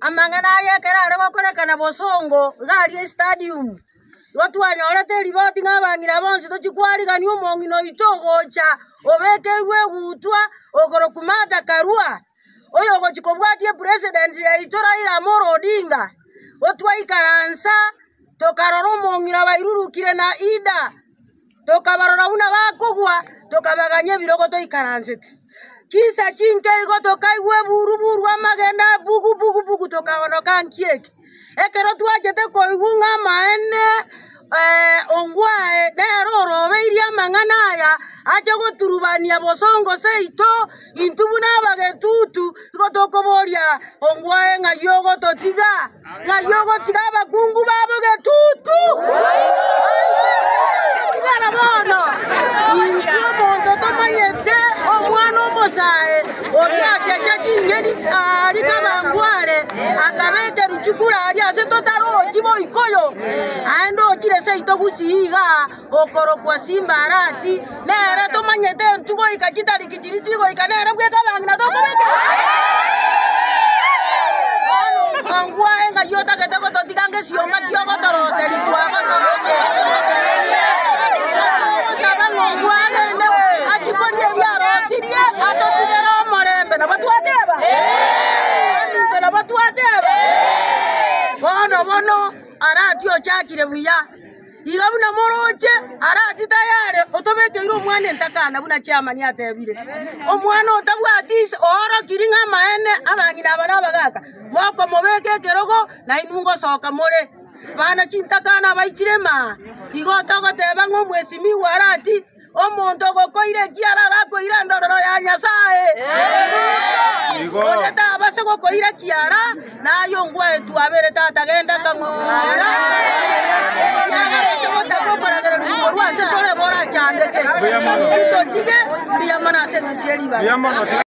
Amang'ana aya ekero are gokorekana bosongo iga aria estadium, igo twanyorete eriboti ng'a abang'ina bonsi tochia kwarigania omong'ina oito ogocha obekeirwe egutwa okorokwa Martha Karua, oyo ogochia kobwatia epresident yaito Raila Amolo Odinga, igo twaikaransa tokarora omong'ina bairurukire na Ida. Tokabarora buna bakogwa, tokabaganya ebirogo toikaransete. Chinsa chinke igo tokaigwa eburu-buru amagena bugu-bugu-bugu tokabonoka nki eke. Ekero twachete koigwa ng'a amaene ongwae nere orobeirie amang'ana aya ache goturubania bosongo seito, intwe buna abagetutu igo tokoboria ongwae ng'ai ogototiga. Ng'ai ogotiga abakungu babo getutu? Tigara bono, intwe omonto tomanyete omwana omosae oria akecha ching'eni aria kabangware, akabeka eruchukuru aria ase totarochi boikoyo, aende ochire seito gusii igaa okorokwa Simba Arati, nere tomanyete intwe goika chitariki chiria chigoika nere bweka abang'ina tokobeka. Bono ongwae ng'ai otagete gototiga ngesioma ki'ogotoroseria twagosorokia. Togosaba ng'a ongwae agende achie koria ebi arosirie atotigere omorembe. Nabo twateba? Aminto nabo twateba? Bono bono Arati ochakire buya. Iga buna moroche, arati tayare otobekeire omwana entakana buna chiamani atebire. Omwana otabwati ise oorokiri ng'a amaene abang'ina aba nabagaaka, mokomobeka ekerogo, na inwe ngosoka more. Bana chintakana abaichire maa, igo togoteba ng'a omwesimigwa arati, Omonto ogokoira ekiara agakoira endorero ya Nyasae. Onde tabase gokoira ekiara, naye ongwae twabere tata genda kang'ora. Ekiagera ase gotaka okoragererigwa korwa ase tore borachandeke. Totige mbuya mono ase engencho ye ribaga.